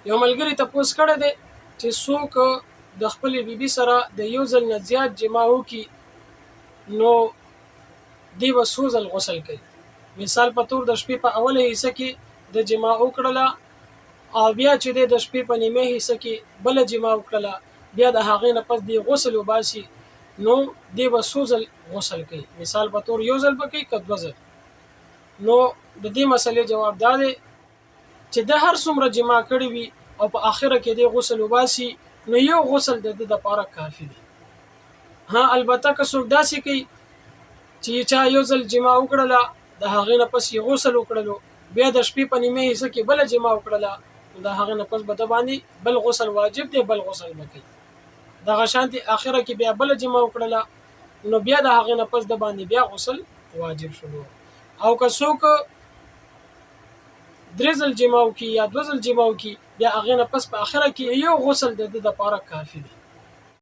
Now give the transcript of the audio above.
یو ملګري تپوس کړی دی چې څوک د خپلې بیبي سره د یو ځل نه زیات جما وکړي نو دی به څو ځل غسل کوي؟ مثال په تور د شپې په اوله حصه کې د جما وکړله او بیا چې دی د شپې په نیمه حصه کې بله جما وکړله، بیا د هغې نه پس دی غسل وباسي نو دی به څو ځل غسل کوي؟ مثال په تور یو ځل به کوي که دوه ځل؟ نو د دې مسلې جواب دا دی چې ده هر څومره جماع کړې وي او په اخره کې دی غسل وباسي نو یو غسل د ده دپاره کافي دی. ها البته که څوک داسې کوي چې چا یو ځل جماع وکړله، د هغې نه پس یې غسل وکړلو، بیا د شپې په نیمه حصه کې بله جماع وکړله، نو د هغې نه پس به ده باندې بل غسل واجب دی، بل غسل به کوي. دغه شانتې اخره کې بیا بله جماع وکړله نو بیا د هغې نه پس ده باندې بیا غسل واجب شولو. او که څوک درې ځل جماع وکړي یا دوه ځل جماع وکړي، بیا هغې نه پس په اخره کې یو غسل د ده دپاره کافي دی.